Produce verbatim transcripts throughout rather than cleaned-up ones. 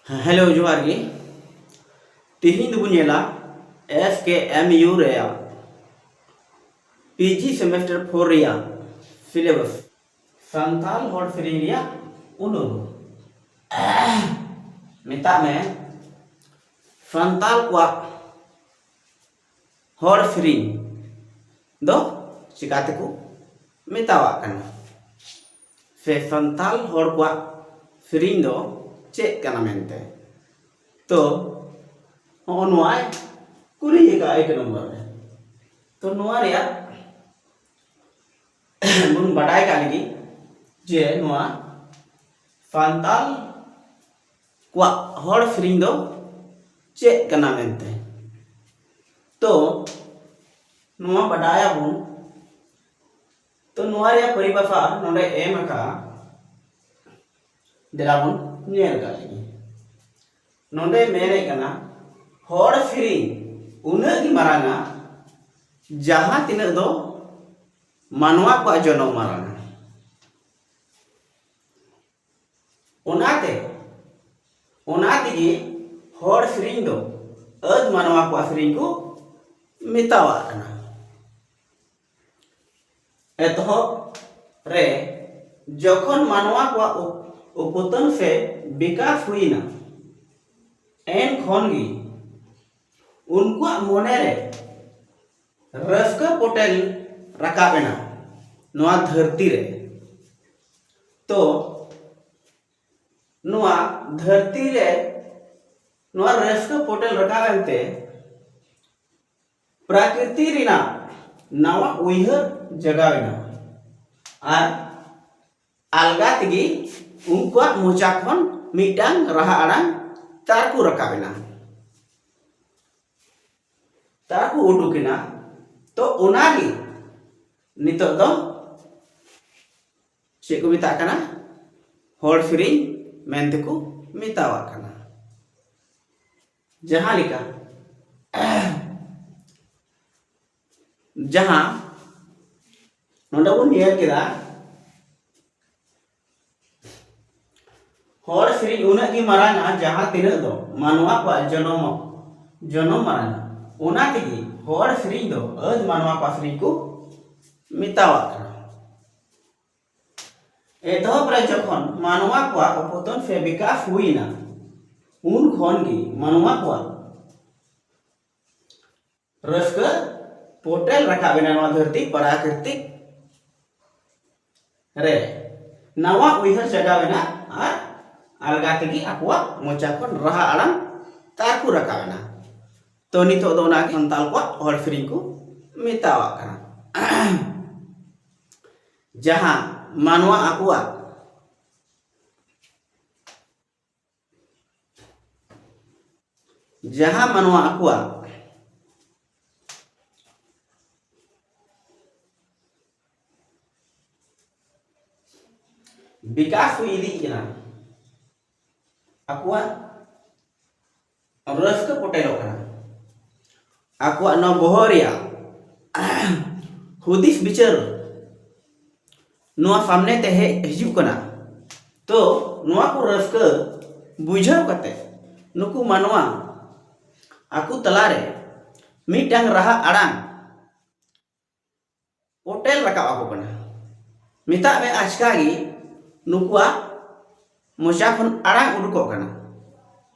Hello, ᱡᱚᱦᱟᱨ ᱜᱮ᱾ ᱛᱮᱦᱮᱧ ᱫᱚᱵᱚᱱ ᱧᱮᱞᱟ ᱮᱯᱷ ᱠᱮ ᱮᱢ ᱭᱩ ᱨᱮᱭᱟᱜ ᱯᱤ ᱡᱤ ᱥᱮᱢᱮᱥᱴᱟᱨ ᱯᱷᱳᱨ ᱨᱮᱭᱟᱜ ᱥᱤᱞᱮᱵᱟᱥ, ᱥᱟᱱᱛᱟᱲ ᱦᱚᱲ ᱥᱮᱨᱮᱧ ᱨᱮᱭᱟᱜ ᱩᱱᱩᱨᱩᱢ᱾ ᱢᱮᱛᱟᱜ ᱢᱮ, ᱥᱟᱱᱛᱟᱲ ᱠᱚᱣᱟᱜ ᱦᱚᱲ ᱥᱮᱨᱮᱧ ᱫᱚ ᱪᱤᱠᱟ ᱛᱮᱠᱚ ᱢᱮᱛᱟᱣᱟᱜ ᱠᱟᱱᱟ, ᱥᱮ ᱥᱟᱱᱛᱟᱲ ᱦᱚᱲ ᱠᱚᱣᱟᱜ ᱥᱮᱨᱮᱧ ᱫᱚ ᱪᱮᱫ ᱠᱟᱱᱟ ᱢᱮᱱᱛᱮ᱾ ᱛᱚ ᱦᱚᱸᱜᱼᱚ ᱱᱚᱣᱟᱭ ᱠᱩᱞᱤ ᱟᱠᱟᱫᱼᱟ ᱮᱠ ᱱᱚᱢᱵᱚᱨ ᱨᱮ᱾ ᱛᱚ ᱱᱚᱣᱟ ᱨᱮᱭᱟᱜ ᱵᱚᱱ ᱵᱟᱰᱟᱭ ᱠᱟᱜ ᱞᱮᱜᱮ ᱡᱮ ᱱᱚᱣᱟ ᱥᱟᱱᱛᱟᱲ ᱠᱚᱣᱟᱜ ᱦᱚᱲ ᱥᱮᱨᱮᱧ ᱫᱚ ᱪᱮᱫ ᱠᱟᱱᱟ ᱢᱮᱱᱛᱮ᱾ ᱛᱚ ᱱᱚᱣᱟ ᱵᱟᱰᱟᱭᱟᱵᱚᱱ, ᱛᱚ ᱱᱚᱣᱟ ᱨᱮᱭᱟᱜ ᱯᱚᱨᱤᱵᱷᱟᱥᱟ ᱱᱚᱰᱮ ᱮᱢ ᱟᱠᱟᱫᱼᱟ, ᱫᱮᱞᱟ ᱵᱚᱱ ᱧᱮᱞ ᱠᱟᱜ ᱞᱮᱜᱮ᱾ ᱱᱚᱰᱮ ᱢᱮᱱᱮᱫ ᱠᱟᱱᱟ, ᱦᱚᱲ ᱥᱮᱨᱮᱧ ᱩᱱᱟᱹᱜ ᱜᱮ ᱢᱟᱨᱟᱝᱟ ᱡᱟᱦᱟᱸ ᱛᱤᱱᱟᱹᱜ ᱫᱚ ᱢᱟᱱᱣᱟ ᱠᱚᱣᱟᱜ ᱡᱚᱱᱚᱢ ᱢᱟᱨᱟᱝᱟ᱾ ᱚᱱᱟᱛᱮ ᱚᱱᱟ ᱛᱮᱜᱮ ᱦᱚᱲ ᱥᱮᱨᱮᱧ ᱫᱚ ᱟᱹᱫ ᱢᱟᱱᱣᱟ ᱠᱚᱣᱟᱜ ᱥᱮᱨᱮᱧ ᱠᱚ ᱢᱮᱛᱟᱣᱟᱜ ᱠᱟᱱᱟ᱾ ᱮᱛᱚᱦᱚᱵ ᱨᱮ ᱡᱚᱠᱷᱚᱱ ᱢᱟᱱᱣᱟ ᱠᱚᱣᱟᱜ ᱩᱯ- ᱩᱯᱚᱛᱚᱱ ᱥᱮ ᱵᱤᱠᱟᱥ ᱦᱩᱭᱱᱟ, ᱮᱱ ᱠᱷᱚᱱ ᱜᱮ ᱩᱱᱠᱩᱣᱟᱜ ᱢᱚᱱᱮ ᱨᱮ ᱨᱟᱹᱥᱠᱟᱹ ᱯᱚᱴᱮᱞ ᱨᱟᱠᱟᱵ ᱮᱱᱟ ᱱᱚᱣᱟ ᱫᱷᱟᱹᱨᱛᱤ ᱨᱮ᱾ ᱛᱚ ᱱᱚᱣᱟ ᱫᱷᱟᱹᱨᱛᱤ ᱨᱮ ᱱᱚᱣᱟ ᱨᱟᱹᱥᱠᱟᱹ ᱯᱚᱴᱮᱞ ᱨᱟᱠᱟᱵ ᱮᱱᱛᱮ ᱯᱨᱟᱠᱨᱤᱛᱤ ᱨᱮᱱᱟᱜ ᱱᱟᱣᱟ ᱩᱭᱦᱟᱹᱨ ᱡᱟᱜᱟᱣ ᱮᱱᱟ ᱟᱨ ᱟᱞᱜᱟ ᱛᱮᱜᱮ ᱩᱱᱠᱩᱣᱟᱜ ᱢᱚᱪᱟ ᱠᱷᱚᱱ ᱢᱤᱫᱴᱟᱝ ᱨᱟᱦᱟ ᱟᱲᱟᱝ ᱛᱟᱨᱠᱚ ᱨᱟᱠᱟᱵ ᱮᱱᱟ, ᱛᱟᱨᱠᱚ ᱩᱰᱩᱠ ᱮᱱᱟ᱾ ᱛᱚ ᱚᱱᱟᱜᱮ ᱱᱤᱛᱚᱜ ᱫᱚ ᱪᱮᱫ ᱠᱚ ᱢᱮᱛᱟᱜ ᱠᱟᱱᱟ? ᱦᱚᱲ ᱥᱮᱨᱮᱧ ᱢᱮᱱᱛᱮᱠᱚ ᱢᱮᱛᱟᱣᱟᱜ ᱠᱟᱱᱟ᱾ ᱡᱟᱦᱟᱸ ᱞᱮᱠᱟ ᱡᱟᱦᱟᱸ ᱱᱚᱰᱮ ᱵᱚᱱ ᱧᱮᱞ ᱠᱮᱫᱟ, ᱦᱚᱲ ᱥᱮᱨᱮᱧ ᱩᱱᱟᱹᱜ ᱜᱮ ᱢᱟᱨᱟᱝᱟ ᱡᱟᱦᱟᱸ ᱛᱤᱱᱟᱹᱜ ᱫᱚ ᱢᱟᱱᱣᱟ ᱠᱚᱣᱟᱜ ᱡᱚᱱᱚᱢ ᱡᱚᱱᱚᱢ ᱢᱟᱨᱟᱝᱟ᱾ ᱚᱱᱟ ᱛᱮᱜᱮ ᱦᱚᱲ ᱥᱮᱨᱮᱧ ᱫᱚ ᱟᱹᱫ ᱢᱟᱱᱣᱟ ᱠᱚᱣᱟᱜ ᱥᱮᱨᱮᱧ ᱠᱚ ᱢᱮᱛᱟᱣᱟᱜ ᱠᱟᱱᱟ᱾ ᱮᱛᱚᱦᱚᱵ ᱨᱮ ᱡᱚᱠᱷᱚᱱ ᱢᱟᱱᱣᱟ ᱠᱚᱣᱟᱜ ᱚᱯᱚᱛᱚᱱ ᱥᱮ ᱵᱤᱠᱟᱥ ᱦᱩᱭᱱᱟ, ᱩᱱ ᱠᱷᱚᱱ ᱜᱮ ᱢᱟᱱᱣᱟ ᱠᱚᱣᱟᱜ ᱨᱟᱹᱥᱠᱟᱹ ᱯᱚᱴᱮᱞ ᱨᱟᱠᱟᱵ ᱮᱱᱟ ᱱᱚᱣᱟ ᱫᱷᱟᱹᱨᱛᱤ ᱯᱨᱟᱠᱨᱤᱛᱤᱠ ᱨᱮ᱾ ᱱᱟᱣᱟ ᱩᱭᱦᱟᱹᱨ ᱡᱟᱜᱟᱣ ᱮᱱᱟ ᱟᱨ ᱟᱞᱜᱟ ᱛᱮᱜᱮ ᱟᱠᱚᱣᱟᱜ ᱢᱚᱪᱟ ᱠᱷᱚᱱ ᱨᱟᱦᱟ ᱟᱲᱟᱝ ᱛᱟᱨᱠᱩ ᱨᱟᱠᱟᱵ ᱮᱱᱟ᱾ ᱛᱚ ᱱᱤᱛᱚᱜ ᱫᱚ ᱚᱱᱟᱜᱮ ᱥᱟᱱᱛᱟᱲ ᱠᱚᱣᱟᱜ ᱦᱚᱲ ᱥᱮᱨᱮᱧ ᱠᱚ ᱢᱮᱛᱟᱣᱟᱜ ᱠᱟᱱᱟ᱾ ᱡᱟᱦᱟᱸ ᱢᱟᱱᱣᱟ ᱟᱠᱚᱣᱟᱜ ᱡᱟᱦᱟᱸ ᱢᱟᱱᱣᱟ ᱟᱠᱚᱣᱟᱜ ᱵᱤᱠᱟᱥ ᱦᱩᱭ ᱤᱫᱤᱜ ᱠᱟᱱᱟ, ᱟᱠᱚᱣᱟᱜ ᱨᱟᱹᱥᱠᱟᱹ ᱯᱚᱴᱮᱞᱚᱜ ᱠᱟᱱᱟ, ᱟᱠᱚᱣᱟᱜ ᱱᱚᱣᱟ ᱵᱚᱦᱚᱜ ᱨᱮᱭᱟᱜ ᱦᱩᱫᱤᱥ ᱵᱤᱪᱟᱹᱨ ᱱᱚᱣᱟ ᱥᱟᱢᱱᱮ ᱛᱮ ᱦᱮᱡ ᱦᱤᱡᱩᱜ ᱠᱟᱱᱟ᱾ ᱛᱚ ᱱᱚᱣᱟ ᱠᱚ ᱨᱟᱹᱥᱠᱟᱹ ᱵᱩᱡᱷᱟᱹᱣ ᱠᱟᱛᱮ ᱱᱩᱠᱩ ᱢᱟᱱᱣᱟ ᱟᱠᱚ ᱛᱟᱞᱟᱨᱮ ᱢᱤᱫᱴᱟᱝ ᱨᱟᱦᱟ ᱟᱲᱟᱝ ᱯᱚᱴᱮᱞ ᱨᱟᱠᱟᱵ ᱟᱠᱚ ᱠᱟᱱᱟ᱾ ᱢᱮᱛᱟᱜ ᱢᱮ ᱟᱪᱠᱟ ᱜᱮ ᱱᱩᱠᱩᱣᱟᱜ ᱢᱚᱪᱟ ᱠᱷᱚᱱ ᱟᱲᱟᱝ ᱩᱰᱩᱠᱚᱜ ᱠᱟᱱᱟ᱾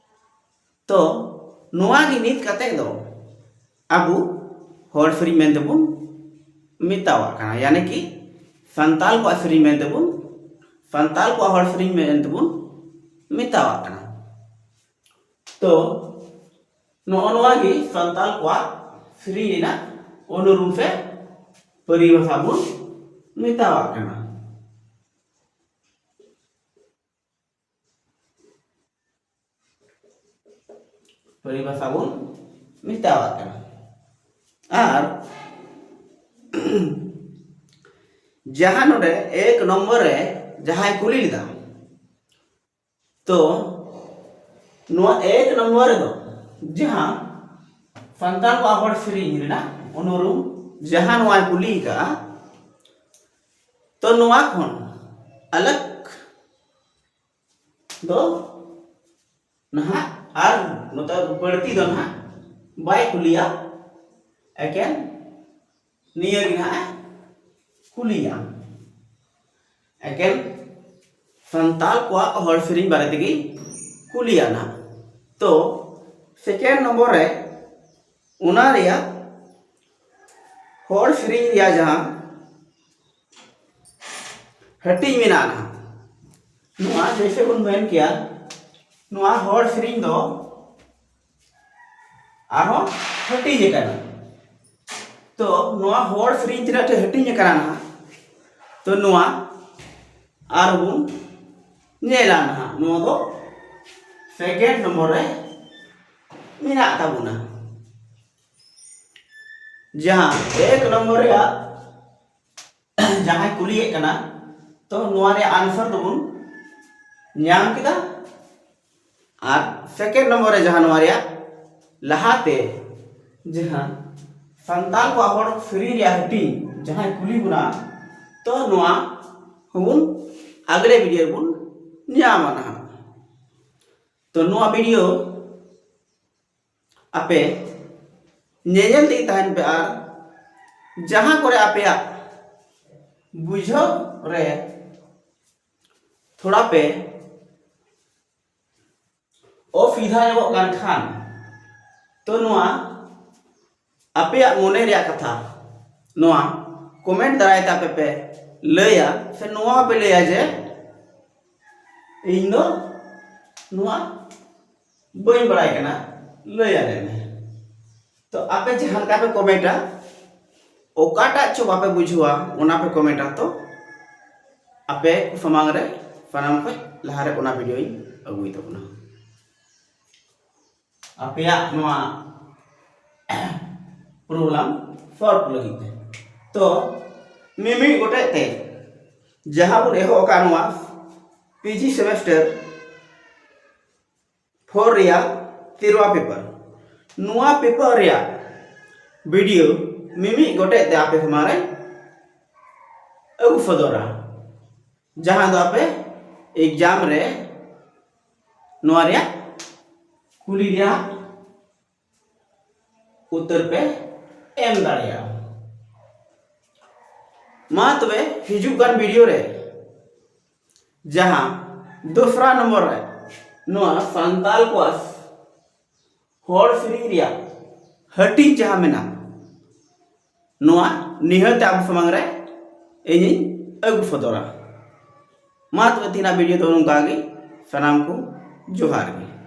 ᱛᱚ ᱱᱚᱣᱟ ᱜᱮ ᱱᱤᱛ ᱠᱟᱛᱮ ᱫᱚ ᱟᱵᱚ ᱦᱚᱲ ᱥᱮᱨᱮᱧ ᱢᱮᱱᱛᱮᱵᱚᱱ ᱢᱮᱛᱟᱣᱟᱜ ᱠᱟᱱᱟ, ᱭᱟᱱᱤ ᱠᱤ ᱥᱟᱱᱛᱟᱞ ᱠᱚᱣᱟᱜ ᱥᱮᱨᱮᱧ ᱢᱮᱱᱛᱮᱵᱚᱱ, ᱥᱟᱱᱛᱟᱞ ᱠᱚᱣᱟᱜ ᱦᱚᱲ ᱥᱮᱨᱮᱧ ᱢᱮᱱᱛᱮᱵᱚᱱ ᱢᱮᱛᱟᱣᱟᱜ ᱠᱟᱱᱟ᱾ ᱛᱚ ᱱᱚᱜᱼᱚ ᱱᱚᱣᱟ ᱜᱮ ᱥᱟᱱᱛᱟᱞ ᱠᱚᱣᱟᱜ ᱥᱮᱨᱮᱧ ᱨᱮᱱᱟᱜ ᱚᱱᱩᱨᱩᱯ ᱥᱮ ᱯᱚᱨᱤᱵᱷᱟᱥᱟ ᱵᱚᱱ ᱢᱮᱛᱟᱣᱟᱜ ᱠᱟᱱᱟ᱾ ᱯᱚᱨᱤᱵᱷᱟᱥᱟ ᱵᱚᱱ ᱢᱮᱛᱟᱣᱟᱜ ᱠᱟᱱᱟ᱾ ᱟᱨ ᱡᱟᱦᱟᱸ ᱱᱚᱰᱮ ᱮᱠ ᱱᱚᱢᱵᱚᱨ ᱨᱮ ᱡᱟᱦᱟᱸᱭ ᱠᱩᱞᱤ ᱞᱮᱫᱟ, ᱛᱚ ᱱᱚᱣᱟ ᱮᱠ ᱱᱚᱢᱵᱚᱨ ᱨᱮᱫᱚ ᱡᱟᱦᱟᱸ ᱥᱟᱱᱛᱟᱲ ᱠᱚᱣᱟᱜ ᱦᱚᱲ ᱥᱮᱨᱮᱧ ᱨᱮᱱᱟᱜ ᱚᱱᱩᱨᱩᱢ ᱡᱟᱦᱟᱸ ᱱᱚᱣᱟᱭ ᱠᱩᱞᱤ ᱟᱠᱟᱫᱼᱟ, ᱛᱚ ᱱᱚᱣᱟ ᱠᱷᱚᱱ ᱟᱞᱟᱜᱽ ᱫᱚ ᱱᱟᱦᱟᱜ ᱟᱨ ᱱᱚᱛᱮ ᱵᱟᱹᱲᱛᱤ ᱫᱚ ᱱᱟᱦᱟᱜ ᱵᱟᱭ ᱠᱩᱞᱤᱭᱟ, ᱮᱠᱮᱱ ᱱᱤᱭᱟᱹ ᱜᱮ ᱱᱟᱦᱟᱜ ᱮ ᱠᱩᱞᱤᱭᱟ, ᱮᱠᱮᱱ ᱥᱟᱱᱛᱟᱲ ᱠᱚᱣᱟᱜ ᱦᱚᱲ ᱥᱮᱨᱮᱧ ᱵᱟᱨᱮ ᱛᱮᱜᱮ ᱠᱩᱞᱤᱭᱟ ᱱᱟᱦᱟᱜ᱾ ᱛᱚ second ᱱᱚᱢᱵᱚᱨ ᱨᱮ ᱚᱱᱟ ᱨᱮᱭᱟᱜ ᱦᱚᱲ ᱥᱮᱨᱮᱧ ᱨᱮᱭᱟᱜ ᱡᱟᱦᱟᱸ ᱦᱟᱹᱴᱤᱧ ᱢᱮᱱᱟᱜᱼᱟ ᱱᱟᱦᱟᱜ, ᱱᱚᱣᱟ ᱡᱮᱭᱥᱮ ᱵᱚᱱ ᱢᱮᱱ ᱠᱮᱭᱟ, ᱱᱚᱣᱟ ᱦᱚᱲ ᱥᱮᱨᱮᱧ ᱫᱚ ᱟᱨᱦᱚᱸ ᱦᱟᱹᱴᱤᱧ ᱟᱠᱟᱱᱟ᱾ ᱛᱚ ᱱᱚᱣᱟ ᱦᱚᱲ ᱥᱮᱨᱮᱧ ᱛᱤᱱᱟᱹᱜ ᱴᱷᱮᱱ ᱦᱟᱹᱴᱤᱧ ᱟᱠᱟᱱᱟ ᱱᱟᱦᱟᱜ, ᱛᱚ ᱱᱚᱣᱟ ᱟᱨᱵᱚᱱ ᱧᱮᱞᱟ ᱱᱟᱦᱟᱜ, ᱱᱚᱣᱟ ᱫᱚ second ᱱᱚᱢᱵᱚᱨ ᱨᱮ ᱢᱮᱱᱟᱜ ᱛᱟᱵᱚᱱᱟ᱾ ᱡᱟᱦᱟᱸ ᱮᱠ ᱱᱚᱢᱵᱚᱨ ᱨᱮᱭᱟᱜ ᱡᱟᱦᱟᱸᱭ ᱠᱩᱞᱤᱭᱮᱫ ᱠᱟᱱᱟ, ᱛᱚ ᱱᱚᱣᱟ ᱨᱮᱭᱟᱜ answer ᱫᱚᱵᱚᱱ ᱧᱟᱢ ᱠᱮᱫᱟ᱾ ᱟᱨ second ᱱᱚᱢᱵᱚᱨ ᱨᱮ ᱡᱟᱦᱟᱸ ᱱᱚᱣᱟ ᱨᱮᱭᱟᱜ ᱞᱟᱦᱟᱛᱮ ᱡᱟᱦᱟᱸ ᱥᱟᱱᱛᱟᱲ ᱠᱚᱣᱟᱜ ᱦᱚᱲ ᱥᱮᱨᱮᱧ ᱨᱮᱭᱟᱜ ᱦᱟᱹᱴᱤᱧ ᱡᱟᱦᱟᱸᱭ ᱠᱩᱞᱤ ᱵᱚᱱᱟ, ᱛᱚ ᱱᱚᱣᱟ ᱦᱚᱸᱵᱚᱱ ᱟᱜᱽᱞᱮ video ᱨᱮᱵᱚᱱ ᱧᱟᱢᱟ ᱱᱟᱦᱟᱜ᱾ ᱛᱚ ᱱᱚᱣᱟ video ᱟᱯᱮ ᱧᱮᱧᱮᱞ ᱛᱮᱜᱮ ᱛᱟᱦᱮᱱ ᱯᱮ, ᱟᱨ ᱡᱟᱦᱟᱸ ᱠᱚᱨᱮ ᱟᱯᱮᱭᱟᱜ ᱵᱩᱡᱷᱟᱹᱣ ᱨᱮ ᱛᱷᱚᱲᱟ ᱯᱮ ᱚᱥᱩᱵᱤᱫᱷᱟ ᱧᱚᱜᱚᱜ ᱠᱟᱱ ᱠᱷᱟᱱ, ᱛᱚ ᱱᱚᱣᱟ ᱟᱯᱮᱭᱟᱜ ᱢᱚᱱᱮ ᱨᱮᱭᱟᱜ ᱠᱟᱛᱷᱟ ᱱᱚᱣᱟ comment ᱫᱟᱨᱟᱭ ᱛᱮ ᱟᱯᱮ ᱯᱮ ᱞᱟᱹᱭᱟ, ᱥᱮ ᱱᱚᱣᱟ ᱦᱚᱸᱯᱮ ᱞᱟᱹᱭᱟ ᱡᱮ ᱤᱧ ᱫᱚ ᱱᱚᱣᱟ ᱵᱟᱹᱧ ᱵᱟᱲᱟᱭ ᱠᱟᱱᱟ, ᱞᱟᱹᱭ ᱟᱞᱮ ᱢᱮ᱾ ᱛᱚ ᱟᱯᱮ ᱡᱟᱦᱟᱸ ᱞᱮᱠᱟ ᱯᱮ comment ᱟ, ᱚᱠᱟᱴᱟᱜ ᱪᱚ ᱵᱟᱯᱮ ᱵᱩᱡᱷᱟᱹᱣᱟ, ᱚᱱᱟ ᱯᱮ comment ᱟ, ᱛᱚ ᱟᱯᱮ ᱥᱟᱢᱟᱝ ᱨᱮ ᱥᱟᱱᱟᱢ ᱠᱷᱚᱱ ᱞᱟᱦᱟᱨᱮ ᱚᱱᱟ video ᱤᱧ ᱟᱹᱜᱩᱭ ᱛᱟᱵᱚᱱᱟ ᱟᱯᱮᱭᱟᱜ ᱱᱚᱣᱟ problem solve ᱞᱟᱹᱜᱤᱫ ᱛᱮ᱾ ᱛᱚ ᱢᱤᱢᱤᱫ ᱜᱚᱴᱮᱡ ᱛᱮ ᱡᱟᱦᱟᱸ ᱵᱚᱱ ᱮᱦᱚᱵ ᱟᱠᱟᱫ ᱱᱚᱣᱟ PG semester four ᱨᱮᱭᱟᱜ ᱛᱮᱨᱣᱟ paper, ᱱᱚᱣᱟ paper ᱨᱮᱭᱟᱜ video ᱢᱤᱢᱤᱫ ᱜᱚᱴᱮᱡ ᱛᱮ ᱟᱯᱮ ᱥᱟᱢᱟᱝ ᱨᱮ ᱟᱹᱜᱩ ᱥᱚᱫᱚᱨᱟ, ᱡᱟᱦᱟᱸ ᱫᱚ ᱟᱯᱮ exam ᱨᱮ ᱱᱚᱣᱟ ᱨᱮᱭᱟᱜ ᱠᱩᱞᱤ ᱨᱮᱭᱟᱜ ᱩᱛᱛᱚᱨ ᱯᱮ ᱮᱢ ᱫᱟᱲᱮᱭᱟᱜᱼᱟ᱾ ᱢᱟ ᱛᱚᱵᱮ, ᱦᱤᱡᱩᱜ ᱠᱟᱱ ᱵᱷᱤᱰᱤᱭᱳ ᱨᱮ ᱡᱟᱦᱟᱸ ᱫᱚᱥᱨᱟ ᱱᱚᱢᱵᱚᱨ ᱨᱮ ᱱᱚᱣᱟ ᱥᱟᱱᱛᱟᱞ ᱠᱚᱣᱟᱜ ᱦᱚᱲ ᱥᱮᱨᱮᱧ ᱨᱮᱭᱟᱜ ᱦᱟᱹᱴᱤᱧ ᱡᱟᱦᱟᱸ ᱢᱮᱱᱟᱜᱼᱟ, ᱱᱚᱣᱟ ᱱᱤᱦᱟᱹᱛ ᱟᱵᱚ ᱥᱟᱢᱟᱝ ᱨᱮ ᱤᱧᱤᱧ ᱟᱹᱜᱩ ᱥᱚᱫᱚᱨᱟ᱾ ᱢᱟ ᱛᱚᱵᱮ, ᱛᱮᱦᱮᱧᱟᱜ ᱵᱷᱤᱰᱤᱭᱳ ᱫᱚ ᱱᱚᱝᱠᱟ ᱜᱮ᱾ ᱥᱟᱱᱟᱢ ᱠᱚ ᱡᱚᱦᱟᱨ ᱜᱮ᱾